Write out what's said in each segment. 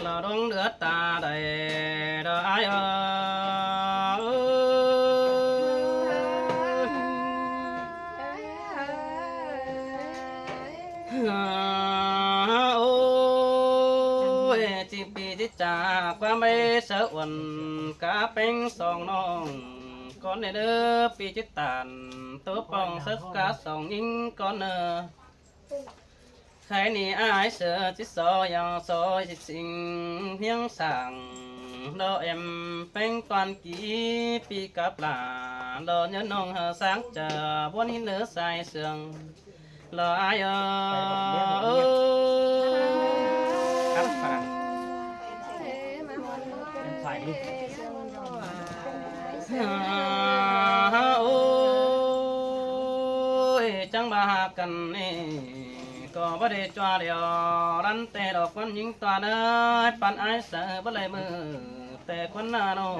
ລະດົງເດືອດຕາໄດ້ດອກອ້າຍເອີຍ. ໂອ້ຍ ຈິງປີຈິຈາກຄວາມໄປສະອວນກະເປັນສອງນ້ອງກ່ອນເດີ ປີຈິຕານໂຕປ່ອງເສິກກະສອງຍິງກ່ອນເດີ. ໃຄນີ້ອ້າຍເສືອຈິຊໍຢາວຊໍຈິສິງຮຽງສາງ ດອກແອມແປງກ່ອນກີປີກັບຫຼາ ດອກຍອດນ້ອງເຮີສາງຈາບວນຫີນເນີສາຍເຊື່ອງ ລະອາຍເອີຍ. ໂອ້ຍ ຈັ່ງວ່າຫາກັນນີ້ ກໍບໍ່ໄດ້ຕົວະດຽວ ລັນແຕ່ດອກຄວັນຍິງຕົວເນີ ປັນອາຍເສືອບໍ່ໄດ້ມື ແຕ່ຄວັນໜ້ານ້ອງ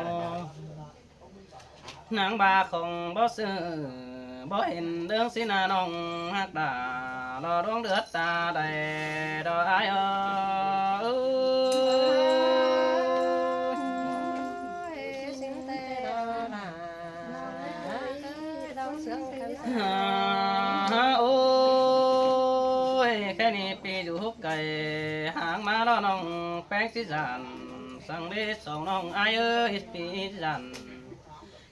ນາງບາຂອງບໍ່ຊື່ ບໍ່ເຫັນເລື່ອງສີໜ້ານ້ອງຮັກດາ ລະດວງເດືອດຕາໄດ້ດອກອ້າຍເອີຍ. ໂອ້ຍ ແຄ່ນີ້ປີຢູ່ໄກ ຫາງມາລະນ້ອງແປງຊິຈານ ສັງເດສອງນ້ອງອ້າຍເອີຍ ປີຈານ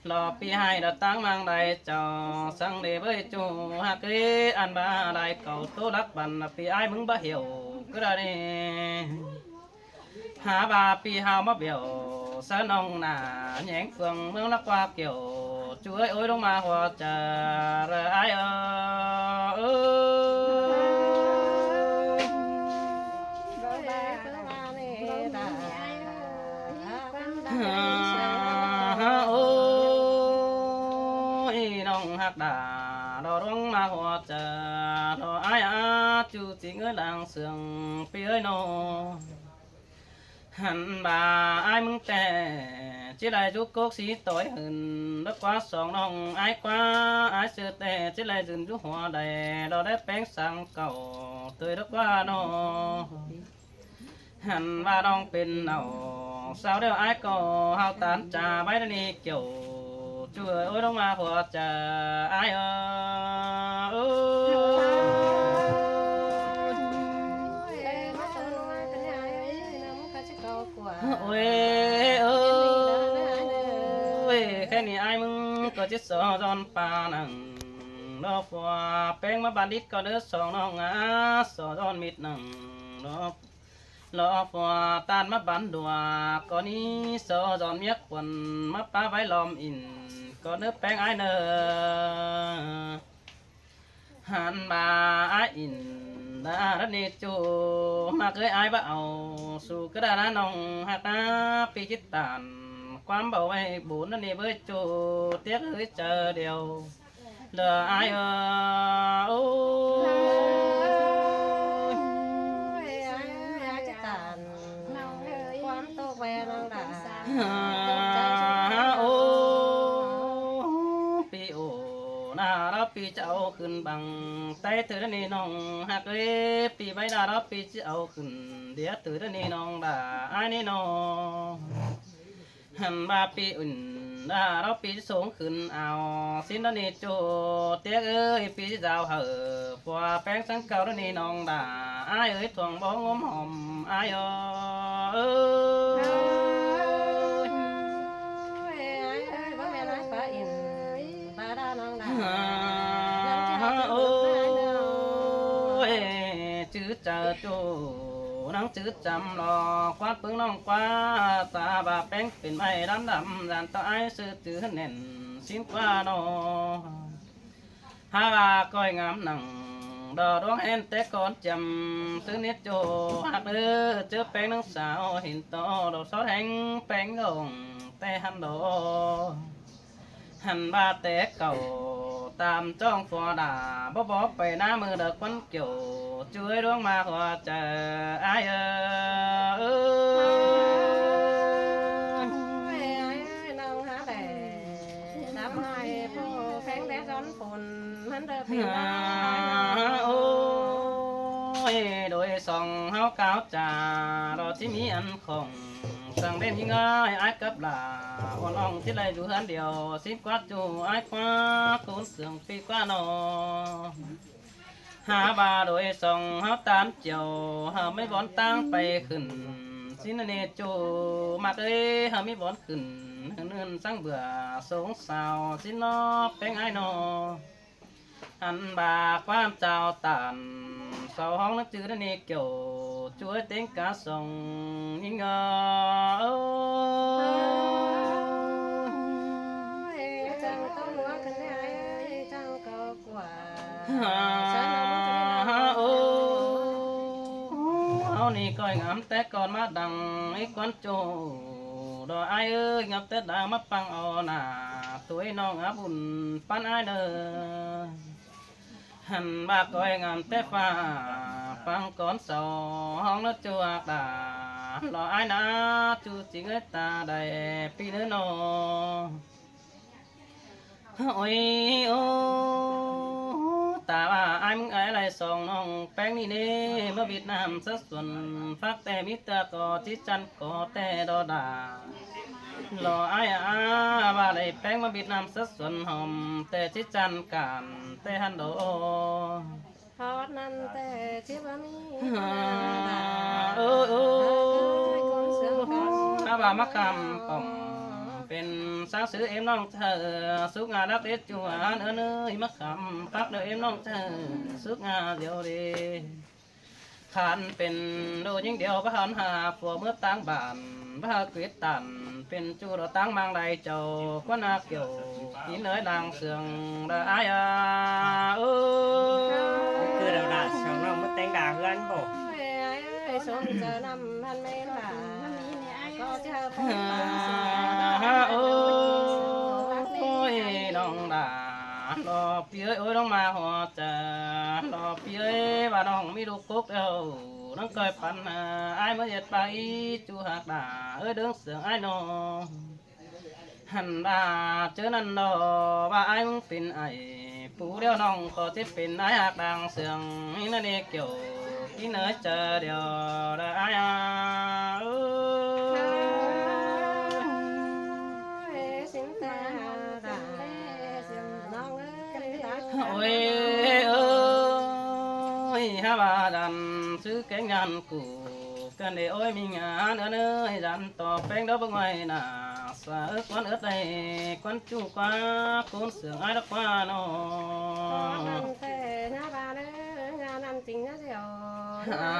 ລອບປີໃຫ້ດອກຕາງມັງໄດເຈົ້າ ສັງເດເບີຍຈູຮັກເອີຍ ອັນບາໄດເກົ່າໂຕລັກບັນ ປີອ້າຍມຶງບໍ່ຫ່ຽວກະດາເດ ຫາວ່າປີຫາວມາບຽວ ສະໜອງໜ້າແຍງເຟືອງເມືອງລະກວ່າກ່ຽວ ຈູເອີຍໂອ້ຍລົງມາຫົວໃຈລະອາຍເອີຍ. ໂອ້ຍ ນ້ອງຮັກດາ ລອດລົງມາຫົວໃຈ ລອອ້າຍອາ ຈູຈິງເອີຍລາງເຊື່ອງ ປີເອີຍນ້ອງ ຫັນວ່າອ້າຍມຶງແຕ່ ຊິໄດ້ຈຸກກົກສີຕ່ອຍຫືນ ດອກກວ່າສອງນ້ອງອ້າຍກວ່າ ອ້າຍເຊື່ອແຕ່ ຊິໄດ້ຢືນຢູ່ຫົວໃດ ລອໄດ້ແປງສັງເກົ່າ ເຕີຍດອກກວ່ານ້ອງ ຫັນວ່ານ້ອງເປັນເອົາ ສາວດຽວອ້າຍກໍຫາວຕານຈາໄວ້ດຽວນີ້ກ່ຽວ ຈູເອີຍໂອ້ຍລົງມາຫົວໃຈອ້າຍເອີຍ. ໂອ້ຍເອີຍ ແຄ່ນີ້ອ້າຍມຶງກໍຊິສໍດອນປານັງ ລອຟວາແປງມາບັນດິດກໍເດີສອງນ້ອງອາ ສໍດອນມິດນັງ ລອ ລອຟວາຕານມາບັນດວກ ກໍນີ້ສໍດອນເມຍຂວັນ ມາປາໄວ້ລ້ອມອິນ ກໍເນີແປງອ້າຍເນີ ຫັນບາອ້າຍອິນ ດາລະນີຈູ ມາເຄີຍອ້າຍບໍ່ເອົາ ສູ້ກະດານານ້ອງຮັກນາ ປີຈິດຕານ ຄວາມເບົາໄວ້ບູນນະນີເບີຍຈູ ຕຽກເອີຍເຈີດຽວ ເດີອ້າຍເອີຍ. ໂອ້ຍ ອ້າຍເອີຍ ອ້າຍຈະຕານ ຄວາມຕົກແວນນາງດາ ໂອ້ ປີໂອນາລະປີຈະເອົາຂຶ້ນບັງ ໄຕ້ເທີດະນີນ້ອງຮັກເອີຍ ປີໄວ້ນາລະປີຈະເອົາຂຶ້ນ ດຽວເທີດະນີນ້ອງດາ ອ້າຍນີ້ນ້ອງ ຫັນວ່າປີອື່ນ ດາລະປີຈະສູງຂຶ້ນເອົາ ຊິນດານີໂຈ ຕຽກເອີຍ ປີຈາວເຫີ ພວກແປງສັງເກົ່າດານີນ້ອງດາ ອ້າຍເອີຍ ທວງບໍ່ງົມຫອມ ອ້າຍເອີຍ. ໂອ້ຍ ອ້າຍເອີຍ ບໍ່ແມ່ນອ້າຍປາອິນ ປາດານ້ອງດາ ໂອ້ຍ ຈື່ຈາໂຈ ນາງຈື່ຈຳຫຼອກ ຄວານປຶງນ້ອງກວ່າ ຕາບາແປງເປັນໄມ້ດຳດຳ ຢ້ານຕໍ່ອ້າຍຊື່ຈື່ແໜ້ນ ຊິນກວ່ານ້ອງ ຫາວ່າກ້ອຍງາມໜັງ ດອກດວງແຫ່ນແຕ່ກ່ອນຈຳ ຊື່ນິດໂຈຮັກເດີ ເຈີແປງນາງສາວ ເຫັນຕໍ່ດອກຊອດແຫ່ງແປງດອງ ແຕ່ຫັນດອກ ຫັນວ່າແຕ່ເກົ່າ ຕາມຈ້ອງຟອດາ ບໍ່ບອກໄປໜ້າມືເດີກວັນ ກ່ຽວ ຈວຍດວງມາຫົວໃຈ ອ້າຍເອີຍ. ໂອ້ຍ ອ້າຍເອີຍ ນ້ອງຫາແດ່ ດຳໃຫ້ຜູ້ແພງແດດຮ້ອນຝົນ ມັນເດີປີ ໂອ້ຍ ໂດຍສອງເຮົາກ່າວຈາ ດອກທີ່ມີອັນຂອງ ສັງເດນຍິງອ້າຍ ອ້າຍກັບຫຼ້າ ອ່ອນອ່ອງທີ່ໄດ້ຢູ່ເຮືອນດຽວ ສິບກວ່າຈູອ້າຍກວ່າ ໂກນເຄື່ອງປີກວ່ານໍ ຫາວ່າໂດຍສອງເຮົາຕາມຈຽວ ເຮົາມີບ່ອນຕາງໄປຂຶ້ນ ສິນເນຈູມັກເອີຍ ເຮົາມີບ່ອນຂຶ້ນ ເນີນສັງເບືອ ສົງສາວ ສິນນໍ ແປ້ງອ້າຍນໍ ອັນບາກວາມຈາວຕານ ສອງຮ້ອງໜັງສືນັ້ນນີ້ກ່ຽວ ຈວຍເຕັງກາສອງຍິງເອີຍ ເຈົ້າກໍຫົວຂຶ້ນໄດ້ ເຈົ້າກໍກວ່າ ໂອ້ ເຮົານີ້ກ້ອຍງາມແຕ່ກ່ອນມາດັງ ໄອ້ກວນໂຈ ດອກອ້າຍເອີຍ ງາມແຕ່ດາມາປັງເອົາໜ້າ ໂຕຍນ້ອງອາບຸນປັນອ້າຍເດີ ຫັ້ນວ່າກ້ອຍງາມແຕ່ຟ້າ ປັງກ່ອນເສົາ ຫ້ອງເດີຈົວກດາ ດອກອ້າຍນາ ຈູຈິງເອີຍຕາໃດປີເດີນໍ ໂອ້ຍ ໂອ້ ຕາວ່າອ້າຍມຶງເອີຍ ໄລສອງນ້ອງແປ້ງນີ້ເນ ມາຫວິດນ້ຳສະສວນ ຟັກແຕ່ມີເທື່ອກໍຈິຈັນກໍແຕ່ດອດາ ລໍອ້າຍອາ ວ່າໄດ້ແປ້ງມາບິດນ້ຳສະສວນ ຫອມແຕ່ຊິຈັນການແຕ່ຫັ້ນໂດ ຮອດນັ້ນແຕ່ຊິບໍ່ມີ ເອີ ເອີ ເອີ ອາວ່າມາຄຳປ້ອມ ເປັນສາວຊື່ເອັມນ້ອງເທີ ສຸກງາລັກເອັດຢູ່ຫານເອີ ເອີຍ ມາຄຳປັກເດີເອັມນ້ອງເທີ ສຸກງາດຽວເດ. ຄັນເປັນໂດຍິງດຽວ ບໍ່ທັນຫາຜົວເມືອຕ່າງບ້ານ ບໍ່ຫາເກີດຕັນ ເປັນຈູ່ດອກຕ່າງມາງໃດເຈົ້າ ຄວນນາກຽວ ກິນເອີຍລາງເຊື່ອງ ດາອາຍອາ ເອີ ຄືດາວດາຊາວນ້ອງມາແຕ່ງດາເຮືອນບໍ່ ເອີຍ ສົມເຈົ້ານຳພັນແມ່ນວ່າ ກໍເຈົ້າ ໂອ້ຍ ນ້ອງດາ ລອ ປີເອີຍ ໂອ້ຍ ນ້ອງມາຮອດຈາ ລອ ປີເອີຍ ວ່ານ້ອງມີລູກກົກແລ້ວ ນ້ອງເຄີຍຝັນ ອ້າຍມາເຮັດປາກອີ ຈູ່ຮັກດາເອີຍ ເດີງເຊື່ອງອ້າຍນ້ອງ ຫັ້ນວ່າເຈີນັ້ນດອ ວ່າອ້າຍມຶງເປັນອ້າຍ ປູດຽວນ້ອງກໍຊິເປັນອ້າຍຮັກດາງເຊື່ອງ ນີ້ນະເນກຽວ ທີ່ເນີຈະດຽວ ດາອາຍອາ ເອີຍ ໂອ້ຍ ເອີຍ ຫາວ່າດັນ ຊື່ແກງຍານກູ ກັນເດໂອ້ຍ ມີງານເອີເນີຍ ດັນຕໍ່ແປ້ງດອກເບິ່ງໄວ້ໜ້າ ສາເອີກວນເອີດໄດ້ ກວນຈູກວ່າ ໂກນເຊື່ອງອ້າຍດອກວ່ານ້ອງ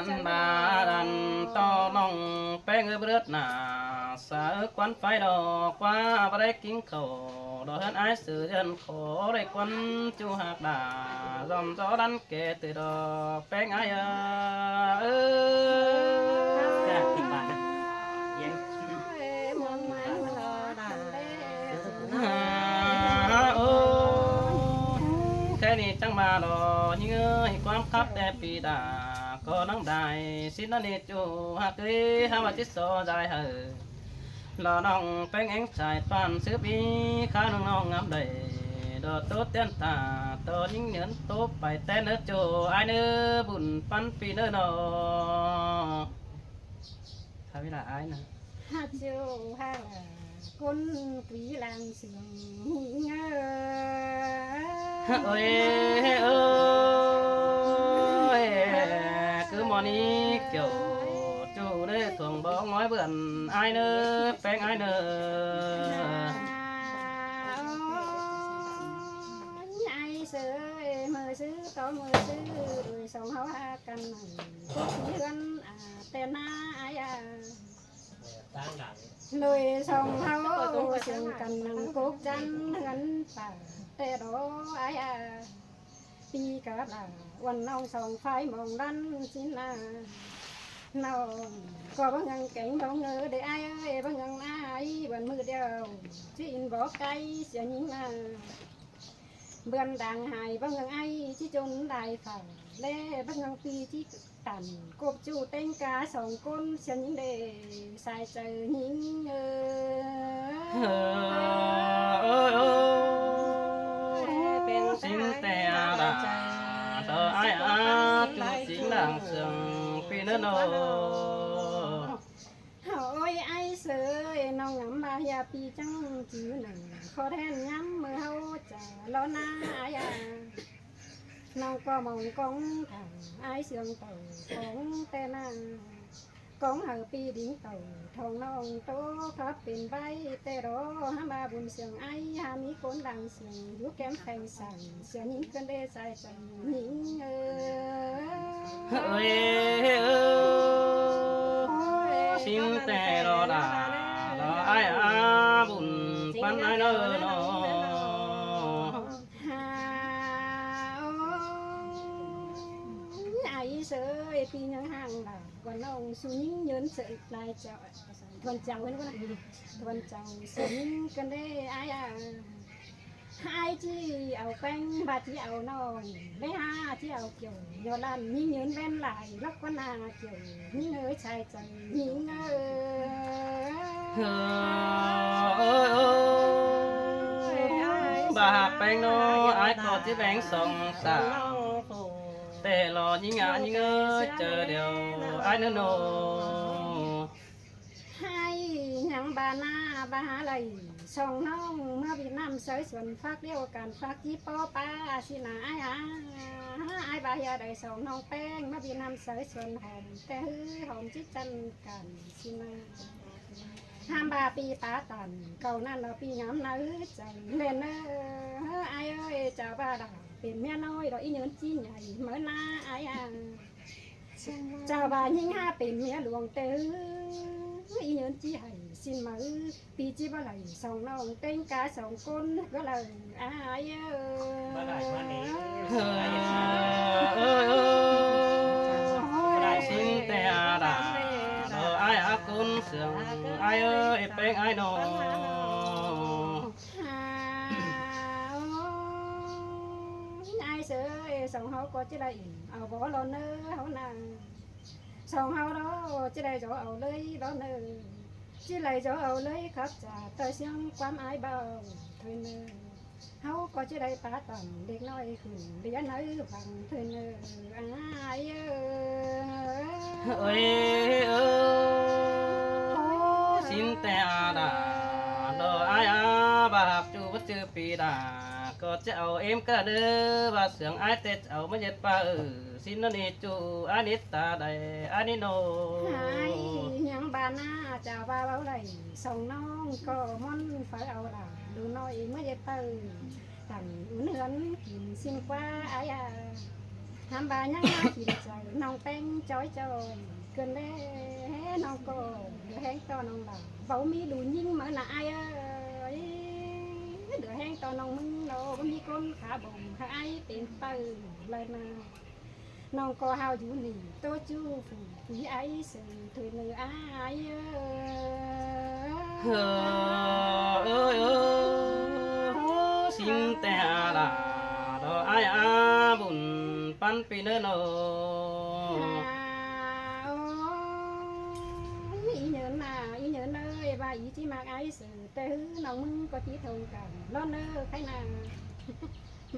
ອັນບາດອັນຕໍ່ນ້ອງແປ້ງເອີຍ ເບີດໜ້າ ສາເອີກວນໄຟດອກວ່າ ບໍ່ໄດ້ກິນເຂົ້າ ດອກເຮືອນອ້າຍເສືອເຮືອນ ຂໍໄດ້ກວນຈູຮັກດາ ລອມຈອດັນແກ່ຕື່ດອກແປ້ງອ້າຍເອີຍ ເອີ ໂອ້ ແຄ່ນີ້ຈັ່ງມາດອກຍິງເອີຍ ຄວາມຄັກແຕ່ປີດາ ກໍນຳໄດ້ສິນນະເນຈູຮັກເອີຍ ຫາວ່າຈິດຊໍດາຍເຮີ ລອນ້ອງແປ້ງແອງສາຍປານສືບອີ ຄາວໜຶ່ງນ້ອງງາມໄດ້ ດອກໂຕຕຽນຕາ ຕໍ່ຍິງເນີນໂຕໄປແຕ່ເນີໂຈ ອ້າຍເນີ ບຸນປັນປີເນີນ້ອງ ຖ້າເວລາອ້າຍນະ ຮັກເຈົ້າຮັກ ຄົນປີຫຼັງເຊື່ອງ ໂອ້ຍ ເອີຍ ຄືໝໍນີ້ກ່ຽວ ຈູເດີ ຖ່ວງບໍ່ງອຍເບືອນ ອ້າຍເນີ ແປ້ງອ້າຍເນີ ອ້າຍເຊີຍ ເມີຊື່ຕໍ່ເມີຊື່ ໂດຍສອງເຮົາຮັກກັນ ກົກເຮືອນ ອາ ແຕ່ໜ້າ ອາຍາ ໂດຍສອງເຮົາເຊື່ອງກັນ ນັ່ງກົກຈັນເຮືອນປ່າ ແຕ່ດອກອາຍາ ປີກາບລາ ວັນນ້ອງສອງຝ່າຍມອງດັນຊິນນາ ນ້ອງກໍບໍ່ຍັງແກງດອງເອີ ເດອ້າຍເອີຍ ບໍ່ຍັງນາຍ ວັນມື້ດຽວຊິອິນບໍ່ໄກ ເສຍຍິງນາ ເບືອນດາງຫາຍ ບໍ່ຍັງໄອຊິຈົນໄດ້ຝາ ແລ ບໍ່ຍັງປີຊິ ຕັນກົບຈູແຕ່ງກາສອງຄົນ ຊຽນຍິງເດ ສາຍໃຈຍິງເອີ ເອີ ເອີ ເປັນສິ່ງແຕ່ອາດາ ເອີ ອ້າຍອາ ຈູສິ່ງນາງເຊື່ອງ ປີເນີໂນ ປີຈັງຈື່ໜ້າ ຂໍແທນຍາມເມື່ອເຮົາຈາລໍໜ້າອາຍອາ ນ້ອງກໍມອງກອງຖ້າອາຍເຊື່ອງເຕົ້າຂອງແຕ່ໜ້າ ກອງເຮົາປີດິງເຕົ້າ ທ້ອງນ້ອງໂຕຄັບເປັນໃບແຕ່ລໍ ຫາມາບຸນເຊື່ອງອາຍ ຫາມີຄົນດັງເຊື່ອງ ຢູ່ແກ້ມແຂວງສາງ ເຊື່ອຍິງເກີນເດຊາຍ ເຈົ້າຍິງເອີຍ ເອີຍ ເອີຍ ຊິງແຕ່ລໍດາ ລໍອາຍອາບຸນປັນອາຍເນີນໍ ຫາ ໂອ້ຍ ອາຍເອີຍ ປີຍັງຫ່າງຫຼາຍກວ່ານ້ອງ ສູ່ຍິງເຍີນເສີຍຫຼາຍເຈົ້າ ທວນເຈົ້າເຫັນບໍ່ນະ ທວນເຈົ້າ ຊິງກັນເດ້ອາຍອາ ອາຍຈິເອົາແປ້ງ ບາດຈິເອົານ້ອງ ໄດ້ຫາຈິເອົາກ່ຽວ ຍ້ອນລ້ານຍິງເງິນແວ່ນຫຼາຍ ລັກກວ່າໜ້າກ່ຽວ ຍິງເອີຍຊາຍເຈົ້າ ຍິງເອີຍ ເອີຍ ເອີຍ ເອີຍ ບາດຫາກແປ້ງນ້ອຍ ອາຍກໍຈິແບ່ງສອງສາມ ແຕ່ລໍຍິງອາ ຍິງເອີຍ ເຈີດຽວ ອາຍເນີໂນ ໃຫ້ຍັງບາໜ້າບາຫາໄລ ສອງນ້ອງເມືອຫວຽດນາມ ເຊີຍຊວນຝາກດຽວກັນ ຝາກຈີ່ປໍປາຊິນາອາຍອາ ອາຍບາຢາໄດ້ສອງນ້ອງແປ້ງ ເມືອຫວຽດນາມ ເຊີຍຊວນຫອມ ແຕ່ຫືອຫອມຈິດຈັນກັນຊິນາ ຫ້າມບາປີປາຕັນ ເກົ່ານັ້ນລະປີງາມນາເອີ ເຈົ້າແມ່ນເອີ ອາຍເອີຍ ເຈົ້າບາດາ ເປັນເມຍນ້ອຍດອກ ອີເຍີນຈີ່ໃຫຍ່ ເມີນາອາຍອາ ເຈົ້າວ່າຍິງຫາເປັນເມຍຫຼວງເຕີ ອີເງິນຈີໃຫ້ຊິນມາ ປີຈີບໍ່ໄຫຼສອງນ້ອງ ເຕັງກາສອງຄົນກໍເລີຍອາຍເອີ ເອີຍ ເອີຍ ຊິນແຕ່ອາດາ ເດີອາຍອາກຸນເຊື່ອງ ອາຍເອີຍ ເປັງອາຍນ້ອງ ອາຍເອີຍ ສອງເຮົາກໍຈະໄດ້ເອົາບໍ່ລອເນີເຮົານາ ສອງເຮົາລອຈະໄດ້ຈອເອົາເລີຍລອເນີ ຈະໄດ້ຈອເອົາເລີຍຄັບຈາ ແຕ່ສຽງຄວາມອາຍເບົາເທີເນີ ເຮົາກໍຈະໄດ້ປາຕອນເດັກນ້ອຍຂຶ້ນເລຍໃນວັງເທີເນີ ອາຍເອີຍ ເອີຍ ເອີຍ ຊິນແຕ່ອາດາ ດອອາຍອາ ບາບຈູບໍ່ຈື່ປີດາ ກໍຈະເອົາເອັມກະເດີ ວ່າເສືອງອາຍແຕ່ເອົາມາເຮັດປາເອີ ຊິນນະນີຈູອານິດຕາໃດອານິໂນ ຫາຍຫຍັງບານາ ຈາວ່າເວົ້າໄດ້ ສອງນ້ອງກໍມ່ອນໄຟເອົາລາ ດູນ້ອຍເມື່ອເຮັດເປີ ຕັ້ງອຸ່ນເຮືອນກິນຊິນກວ່າອາຍອາ ຫາມບາຍັງມາກິນເຈົ້າ ນ້ອງແປ້ງຈ້ອຍໆ ເກີນແລ້ວນ້ອງກໍເຫຼືອແຮງຕໍ່ນ້ອງຫຼາ ເວົ້າມີດູຍິງມານະອາຍເອີຍ ເຫຼືອແຮງຕໍ່ນ້ອງມຶງເນາະ ບໍ່ມີຄົນຂາບົ່ງ ຫາອາຍເປັນໄປເລີຍນາ ນ້ອງກໍຫາວຢູ່ນີ້ ໂຕຈູຜູ້ທີ່ອາຍເຊິ່ງເທີເນີອາຍເອີຍ ເອີຍ ເອີຍ ຊິນແຕ່ອາດາ ດອອາຍອາບຸນປັນປີເນີໂນ ອີເນີນນາ ອີເນີນເອີຍ ວ່າອີຈິມັກອາຍເຊິ່ງ ແຕ່ຮືນ້ອງມຶງກໍຈິທົງກັນ ລອເນີໄຄນາ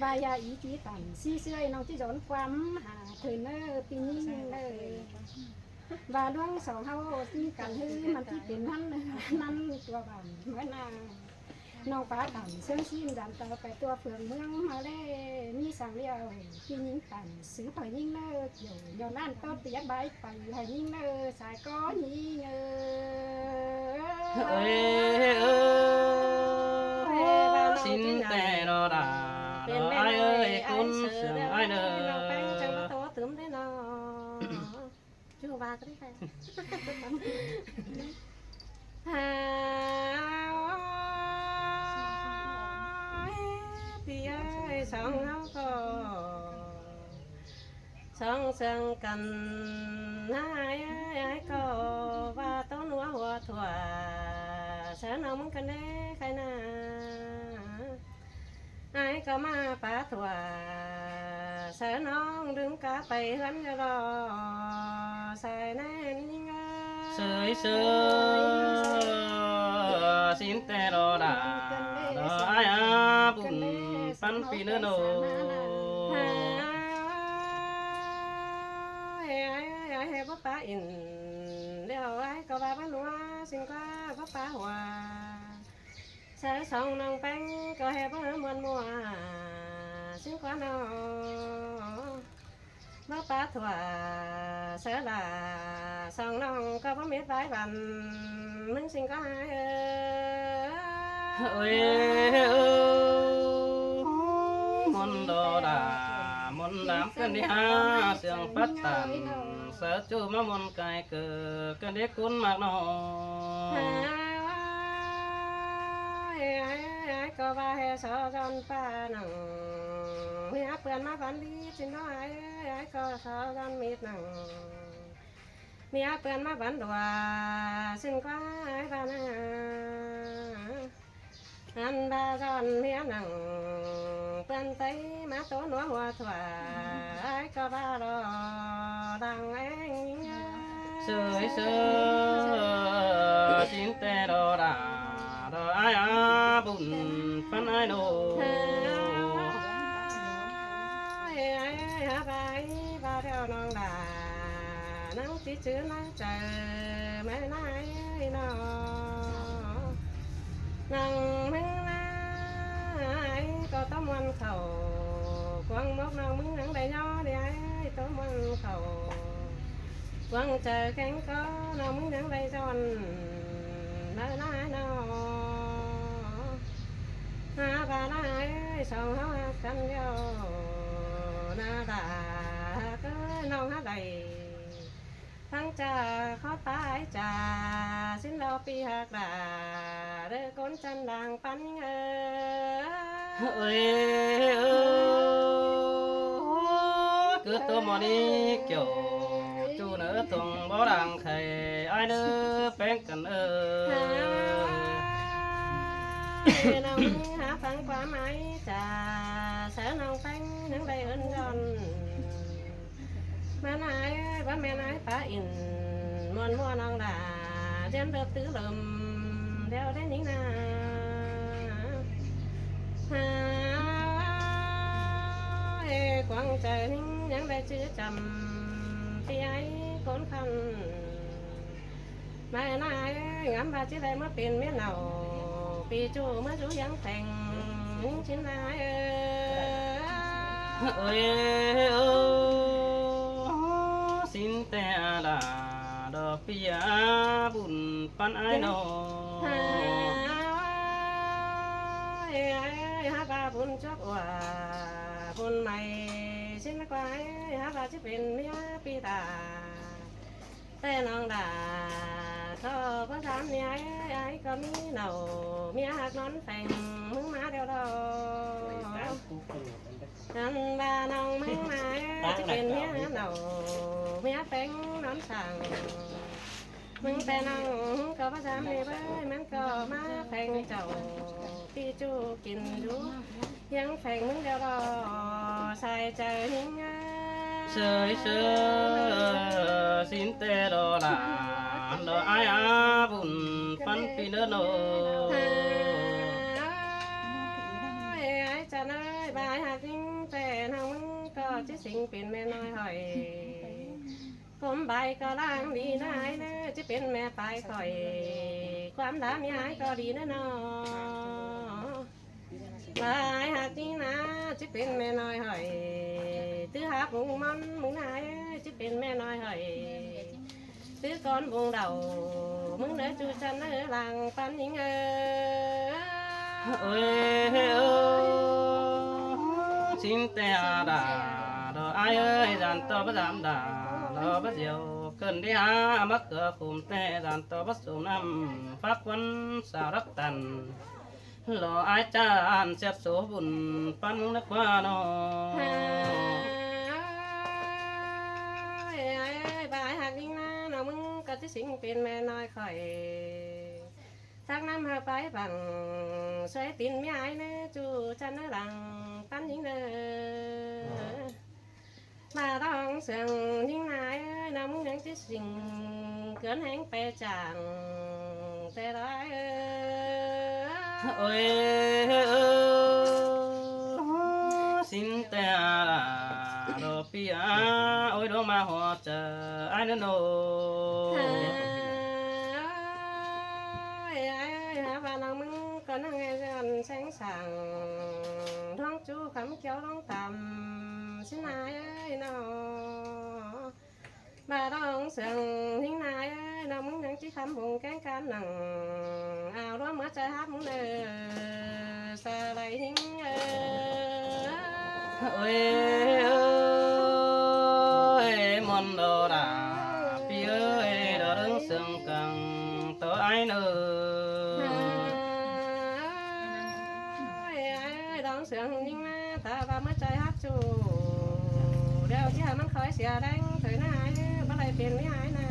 ວ່າຢ່າອີຈີຕັນ ຊີເຊື່ອຍນ້ອງຈິຢອນຄວາມຫາເທີເນີ ປີຍິງເນີ ວ່າລວງສອງເຮົາຊິກັນ ຄືມັນຊິເປັນນັ້ນ ນັ້ນຕົວບານເມື່ອນາ ນ້ອງປາກັນເຊີງຊີນ ດຳເຕີໄປຕົວເຟືອງເມືອງມາແລ ມີສາງລຽວ ຈີຍິງຕັນ ຊື້ເຜີຍິງເນີ ກ່ຽວຍ້ອນລ້ານໂຕຕຽບບາຍໄປໃຫ້ຍິງເນີ ສາຍກໍຍິງເອີ ເອີຍ ເອີຍ ເອີຍ ຊິນແຕ່ດອດາ ເປັນແມ່ເອີຍ ເອີຍ ເອີຍ ຄົນເຊື່ອງອາຍເນີ ນ້ອງແປ້ງເຈົ້າມາໂຕຕຶມເດ້ເນາະ ຈູວ່າກໍໄດ້ ຫາ ໂອ້ຍ ພີ່ເອີຍ ສອງເຮົາກໍສອງເຊື່ອງກັນ ນາອາຍເອີຍ ອາຍກໍວ່າໂຕໜັວຫົວຖົ່ວ ເຊີນນ້ອງມຶງກັນເດ້ໄຄນາ ອາຍກໍມາປາຖົ່ວ ເຊີນນ້ອງດຶງກາໄປເຮືອນຢ່າລໍ ສາຍແນນຍິງເອີຍ ເຊີຍ ເຊີຍ ຊິນແຕ່ລໍດາ ລໍອາຍອາບຸນປັນປີເນີໂນ ເອີຍ ເອີຍ ເອີຍ ບໍ່ປາອິນ ແລ້ວອາຍກໍວ່າບໍ່ໜັວ ຊິງກວ່າບໍ່ປາຫົວ ສາຍສອງນ້ອງແປ້ງກໍແຮບເອົາມ່ວນມົວ ຊິງກວ່ານ້ອງ ມາປາທົ່ວເສີລາ ສອງນ້ອງກໍບໍ່ເມັດບາຍບັນ ມຶງຊິງກໍຫາຍເອີຍ ເອີຍ ເອີຍ ມົນໂດດາ ມົນດຳກັນດີຫາ ສຽງປັດຕັນ ສາວຈູມາມົນກາຍເກີດກັນດີກຸນມາກນ້ອງ ຫາ ເອີຍ ເອີຍ ເອີຍ ກໍວ່າໃຫ້ສອວຈອນປານັງ ເມຍເປື້ອນມາຝັນດີຈິນນ້ອຍ ເອີຍ ເອີຍ ກໍສາວຈອນມິດນັງ ເມຍເປື້ອນມາຝັນດວາ ຊິນກວ່າຍບານາ ອັນບາຈອນເມຍນັງ ເປື້ອນໄຕມາໂຕໜວຫົວທວາຍ ກໍບາລໍດັງແອງຍິງ ເຊີຍເຊີຍ ຊິນແຕ່ລໍດາ ລໍອາຍອາບຸນປັນອາຍໂນ ຫາບາຍບາດຽວນ້ອງດາ ນັງຊິຈື່ນາງເຈີ ແມ່ນາຍເອີຍນ້ອງ ນ້ອງເມືອງນາຍກໍຕ້ອງມ່ວນເຂົ້າ ກວາງໝົກນ້ອງມຶງຍັງໄດ້ຍໍເດ ໂຕມ່ວນເຂົ້າ ຫວັງໃຈແຂງກໍນ້ອງມຶງຍັງໄດ້ຈອນ ນານາຍນ້ອງ ຫາວ່ານາຍສອງເຮົາຮັກກັນດຽວ ນາດາເກີຍນ້ອງຫາໄດ້ ຟັງຈາຂໍປາຍຈາ ຊິນລອປີຮັກດາ ເດີກົນຈັນດ່າງປັນຍິງເອີຍ ເອີຍ ເອີຍ ເກີດໂຕໝໍນີ້ກ່ຽວ ຈູເນີທົ່ງບໍ່ດັງໄຂ່ ອ້າຍເດີແປ້ງກັນເອີຍ ນ້ອງຫາຟັງຄວາມໝາຍຈາ ສາວນ້ອງແປ້ງຍັງໄດ້ເອີ້ນຍ້ອນ ມານາຍເອີຍ ວ່າແມ່ນາຍປາອິນ ມ່ວນມົວນ້ອງດາ ຈຽນເດີບຕື້ເລີ່ມ ແລ້ວໄດ້ຍິງນາ ຫາເອ ກວາງໃຈຍິງຍັງໄດ້ຈື່ຈຳ ປີໄອໂກນຄັນ ມານາຍເອີຍ ງາມວ່າຊິໄດ້ມາເປັນເມຍເນົ່າ ປີຈູເມື່ອຢູ່ຍັງແຂວງ ຍິງຊິນນາຍເອີຍ ເອີຍ ເອີຍ ຊິນແຕ່ອາດາ ດອກປີອາບຸນປັນອາຍໂນ ຫາ ເອີຍ ຫາວ່າບຸນຈົບອວ ບຸນໃໝ່ ຊິນກວາຍ ຫາວ່າຊິເປັນເມຍປີຕາ ແຕ່ນ້ອງດາກໍບໍ່ຖາມເມຍ ອ້າຍກໍມີເນົ່າ ເມຍຮັກນອນແຝງ ມຶງມາດຽວດອກ ອັນວ່ານ້ອງມຶງມາ ຊິເປັນເມຍເນົ່າ ເມຍແຝງນອນສ້າງ ມຶງແຕ່ນ້ອງກໍບໍ່ຖາມເມຍເວີຍ ມັນກໍມາແຝງເຈົ້າ ທີ່ຈູກິນຢູ່ ຍັງແຝງມຶງດຽວລໍ ສາຍໃຈຍິງ ເຊີຍເຊີຍ ຊິນແຕ່ລໍຫຼາ ລໍອາຍອາບຸນ ປັນປີເນີໂນ ຫາ ເອີຍ ອ້າຍຈັນເອີຍ ບາຍຮັກຍິງແຕ່ນ້ອງມຶງ ກໍຊິສິງເປັນແມ່ນ້ອຍຫ້ອຍ ຜົມໃບກໍລ້າງດີນາຍເນີ ຊິເປັນແມ່ປາຍຂ້ອຍ ຄວາມດາເມຍອ້າຍກໍດີນະນ້ອງ ບາຍຮັກຈິງນາ ຊິເປັນແມ່ນ້ອຍຫ້ອຍ ຕື້ຫາປຸງມັນມຶງນາຍ ຊິເປັນແມ່ນ້ອຍຫ້ອຍ ຕື້ກ່ອນບຸງເດົາ ມຶງເດີຈູຈັນເດີ ຫຼັງປັນຍິງເອີ ເອີຍ ເອີຍ ຊິງແຕ່ອາດາ ດອກອາຍເອີຍ ຈັນຕໍ່ປະຈຳດາ ດອກປະຈຽວ ເກີນທີ່ຫາ ມະເຂືອຂຸມແຕ່ ຈັນຕໍ່ປະສົມນ້ຳ ຟັກວັນສາລັກຕັນ ລໍອາຍຈານ ສຽບໂສບຸນ ປັນໜຶກວ່ານ້ອງ ຫາ ເອີຍ ບາຍຮັກຍິງນາ ນ້ອງມຶງກໍຊິສິງເປັນແມ່ນ້ອຍຂ້ອຍ ສັກນ້ຳຫາປາຍບັງ ຊ່ວຍຕີນເມຍອ້າຍເນີ ຈູຈັນເນີ ຫຼັງປັນຍິງເນີ ມາດອງເຊື່ອງຍິງນາຍເອີຍ ນ້ອງມຶງຍັງຊິສິງ ເກີນແຮງໄປຈາງ ແຕ່ລາຍເອີຍ ໂອ້ຍ ເອີຍ ຊິນແຕ່ອາດາ ດອກປີອາ ໂອ້ຍ ດວງມາຮອດໃຈອ້າຍເນີໂນ ເອີຍ ເອີຍ ຫາວ່ານ້ອງມຶງ ຕົວໜຶ່ງໃນເຮືອນແສງສາງ ດວງຈູຄຳຂຽວລອງຕາມ ຊິນາເອີຍເນາະ ບາດອງເຊື່ອງຍິງນາເອີຍເນາະ ມຶງຍັງຈິຄຳບຸງແກງການໜັງ ອາວລວມເມືອໃຈຮັກເດີ ສາໄລຫິງເອີຍ ເອີຍ ເອີຍ ມ່ອນດອດາ ປີເອີຍ ດອດເອີງເຊື່ອງກັງ ໂຕອ້າຍເນີ ດອງເຊື່ອງຍິງນາ ຕາວ່າເມືອໃຈຮັກຈູ ແລ້ວຊິໃຫ້ມັນຄອຍເສຍແຮງ ເທີນາເອີຍ ບໍ່ໄດ້ເປັນວິຫາຍນາ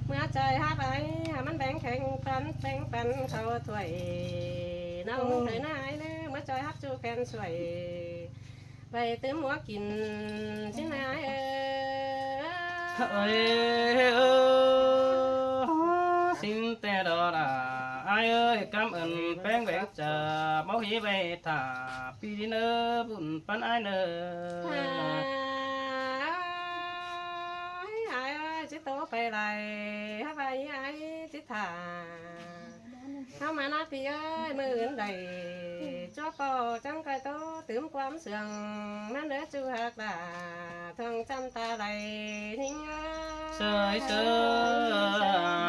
ເມືອໃຈຮັກອ້າຍ ໃຫ້ມັນແບ່ງແຂ່ງປັນ ແບ່ງປັນເຂົ້າຖ້ວຍ ນ້ອງເທີນາເອີຍ ເມືອໃຈຮັກຈູແກ່ນຊ່ວຍ ໄວ້ຕື່ມຫົວກິນ ຊິນາເອີຍ ເອີຍ ເອີຍ ຊິນແຕ່ດອດາ ອ້າຍເອີຍ ກຳເອີ້ນແປງແຫວງຈາ ເມົາຫີໄວ້ຖ້າ ປີດີເນີ ບຸນປັນອ້າຍເນີ ອ້າຍ ອ້າຍເອີຍ ຊິໂຕໄປໄລ ຫາໄວ້ອ້າຍຊິຖ້າ ເຮົາມານະພີ່ເອີຍ ມື້ອື່ນໃດ ຈົວເປົ່າຈັ່ງໄກໂຕ ຕື່ມຄວາມເຊື່ອງ ມາເນີຈູຮັກຫຼ້າ ທ່ອງຈຳຕາໄຫຼ ຍິງເອີຍ ເຊີຍເຊີ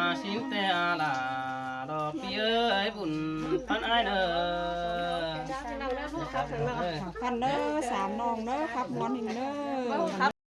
ຍ ຊິນແຕ່ອາຫຼ້າ ດອກພີ່ເອີຍ ບຸນພັນອ້າຍເດີ ເຈົ້າ ພີ່ນ້ອງເດີ ຜູ້ຂັບເດີ ຂັບເດີ ສາມນ້ອງເດີ ຂັບມ່ວນນີ້ເດີ ເອົາ ຂັບ